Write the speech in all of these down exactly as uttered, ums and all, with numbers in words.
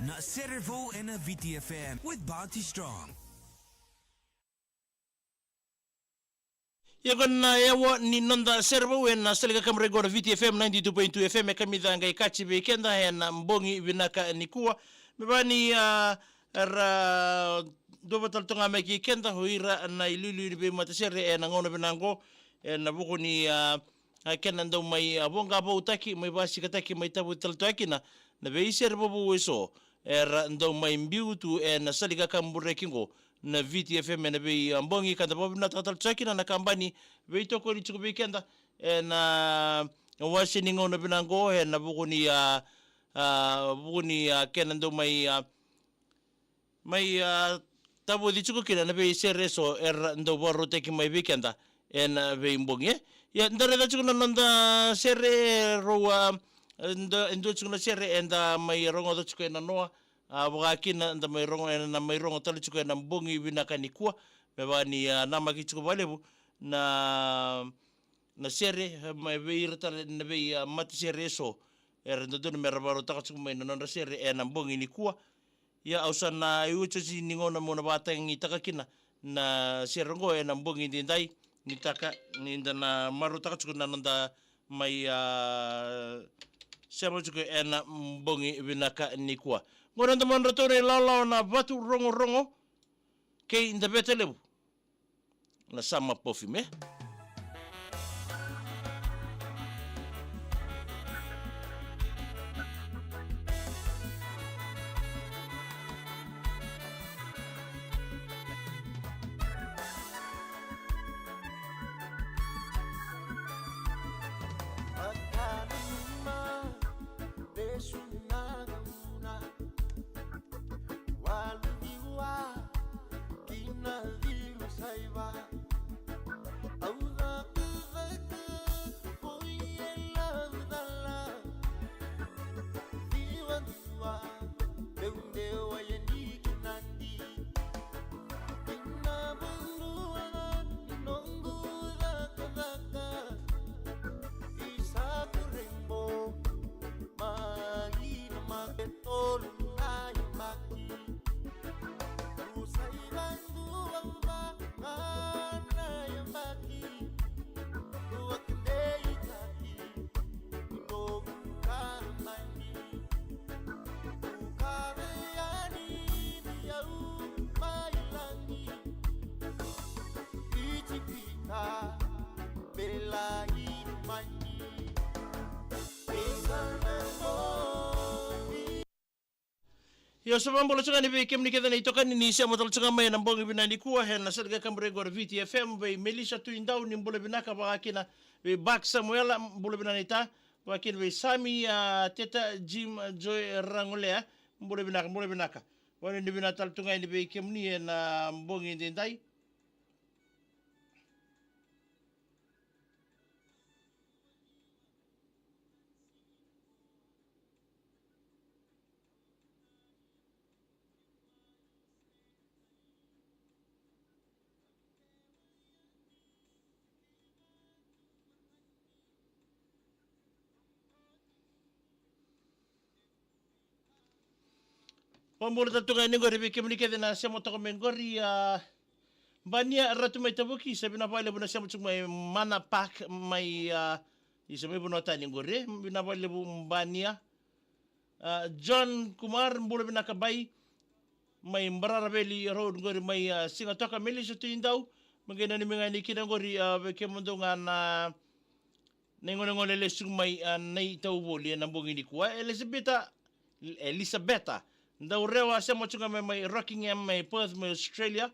Na Sere Vou ena V T F M with Bounty Strong. Ia qo na yawa ni noda sere vou ena sala ni kakaburaki qo na V T F M ninety-two point two F M, e kamica qai kaci vei keda ena bogi vinaka nikua. Me vaka ni, a, ra dua vata tale tu ga mai kei keda o ira na iliuliu ni veimatasere ena gauna vinaka qo, ena vuku ni, a, a, kena dau mai, a, voqa voutaki, mai vasikataki, mai tavuci tale tu ga kina na veisere vovou eso era dau mai biu tu ena sala ni kakaburaki qo na V T F M ena vei, a, bogi, ka da vakavinavinakataka tale tu ga kina na kabani veitokoni tiko vei keda ena wase ni gauna vinaka qo, ena vuku ni, a, a, vuku ni, a, kena dau mai, a, mai, a, tavuci tiko kina na veisere eso era dau vakarautaki mai vei keda ena veibogi, e. Ia, da raica tiko na noda sere, rau, a, e dua, e dua tiko na sere eda mai rogoca tiko ena noa, a, vaka kina da mai rogo, ena mai rogo tale tiko ena bogi vinaka nikua. Me vaka ni, a, namaki tiko vakalevu na, na sere, e, mai vei ira tale na vei, a, matasere eso era dodonu me ra vakarautaka tiko mai na nodra sere ena bogi nikua. Ia, au sa na iuti ni gauna meu na vakatagitaka kina na sere qo ena bogi edaidai, ni taka ni da na marautaka tiko na noda mai, a, sema tiko ena bogi vinaka nikua. Qo na domodratou na ilawalawa na Vatu Rogorogo kei Daveta Levu, na Summer Perfume, e. Io, sa vakabula tiko ga yani vei kemuni kece na itokani ni sema tale tiko ga mai ena bogi vinaka nikua ena sala ni kakaburaki qo na V T F M, vei Melissa Tuidau, ni bula vinaka, vaka kina vei Bak Samuela, bula vinaka naita, vaka kina vei Sami, a, Teta, Jim, a, Joy Ragolea, bula vinaka, bula vinaka. Vakanuinui vinaka tale tu ga yani vei kemuni ena bogi edaidai. Vakabula tale tu ga yani qori vei kemuni kece na sema toka mai qori, a, Bania Ratu mai Tavuki, sa vinaka vakalevu na sema tiko mai Mana Park mai, a, isa mai vanua tani qori, e, vinaka vakalevu Bania. A, John Kumar, bula vinaka bai, mai Bararaveli Road qori mai, a, Sigatoka. Melissa Tuidau, me qai nanumi ga yani kina qori, a, vei kemudou ga na na igolegole lesu mai, a, Naitauvoli ena bogi nikua. Elisabeta, Elisabeta Daurewa, sema tiko ga mai, mai Rockingham, mai Perth, mai Australia,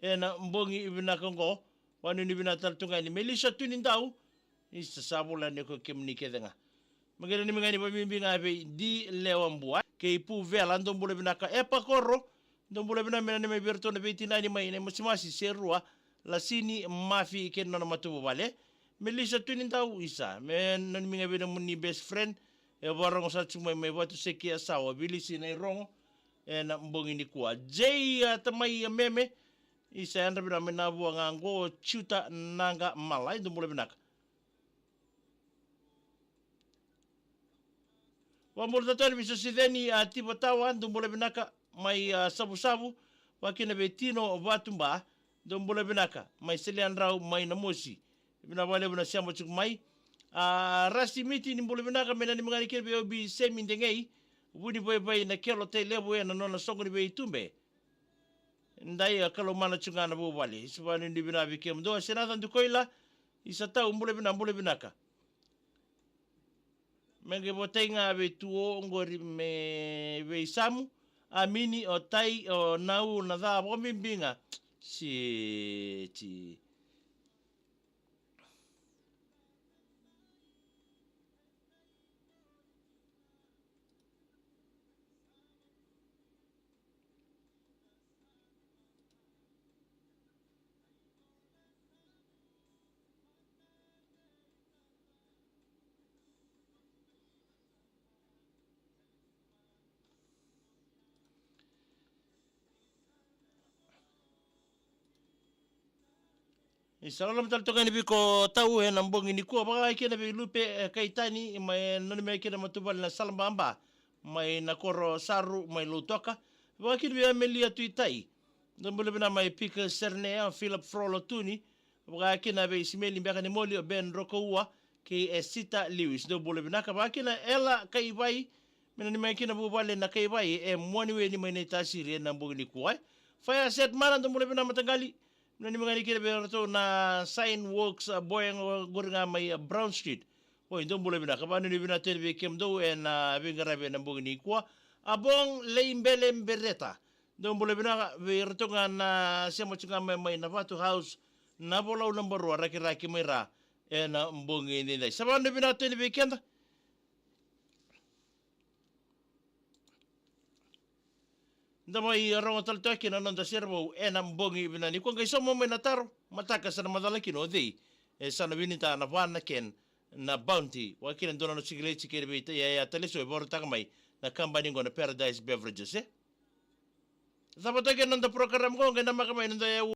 ena bogi vinaka qo. Vakanuinui vinaka tale tu ga yani Melissa Tuidau, isa, sa bula yani o kemuni kece ga. Me qai nanumi ga yani vakabibi ga vei Di Lewabua kei Pu Vela, dou bula vinaka. Epa Koro, dou bula vinaka, me nanumi vei iratou na veitinani mai Naimasimasi, Serua, Lasini, Mafi kei na nona matavuvale. Melissa Tuidau, isa, me nanumi ga vei nomuni best friend e vakarogo sara tiko mai, mai Vatusekiyasawa, Vilisi Nairogo, ena bogi nikua. Jay, a, Tamai, a, Meme, isa, yadra vinaka mai Navua ga qo, Juta Naqa Malai, dou bula vinaka. Vakabula tale vei Sosiceni, a, Tivatawa, dou bula vinaka mai, a, Savusavu, vakakina vei Tino Vatuba, dou bula vinaka mai Seliadrau mai Namosi. Vinaka vakalevu na sema tiko mai. A, Rasi Miti, ni bula vinaka, me nanumi ga yani kina vei Obi Semi Degei, Vunivaivai, Nakelo, Tailevu, ena nona soqo ni veitube. Dai, a, Kalou mana tiko ga na vuvale. Isa vakanuinui vinaka vei kemudou. A, Senaca Dukoila, isa tau, bula vinaka, bula vinaka. Me qai votai ga vei Tuo oqori me vei Samu, Amini, o Tai, o Nau, na ca vakabibi ga. Siti. Ni sa loloma tale toka yani vei iko Tau ena bogi nikua, vaka kina vei Lupe, e, Kaitani, mai nanumi kina matavuvale na Salababa, mai na koro Saru, mai Lautoka, vaka kina vei Amelia Tuitai. Dou bula vinaka mai Pika Sernea, Philip Frolo Tuni, vaka kina vei Simeli Beka ni Moli, o Ben Rokoua, kei Esita Lewis. Dou bula vinaka, vaka kina Ela Kaivai, me nanumi kina vuvale na Kaivai, e Muaniweni mai Naitasiri ena bogi nikua. Fire Set Mana, dou bula vinaka mataqali, me nanumi ga yani kina vei ratou na Sign Works, a, boy qori ga mai, a, Brown Street. Oi, dou bula vinaka, vakanuinui vinaka tale vei kemudou ena veiqaravi ena bogi nikua. A Bong Leibele Bereta, dou bula vinaka, vei ratou ga na sema tiko ga mai, mai Navatu House, Navolau, Nabarua, Rakiraki mai ra ena bogi edaidai. Sa vakanuinui vinaka tale vei keda. Da mai rogo tale toka kina na noda sere vou ena bogi vinaka nikua. Qai sauma mai na taro, mataka sa na macala kina o cei e sa na winitaka na va na kena na Bounty, vaka kina dua na nona sikileti kei na veiyaya tale eso e vakarautaka mai na kabani qo na Paradise Beverages, e? Cava toka kina na noda program qo, qai namaka mai na noda yau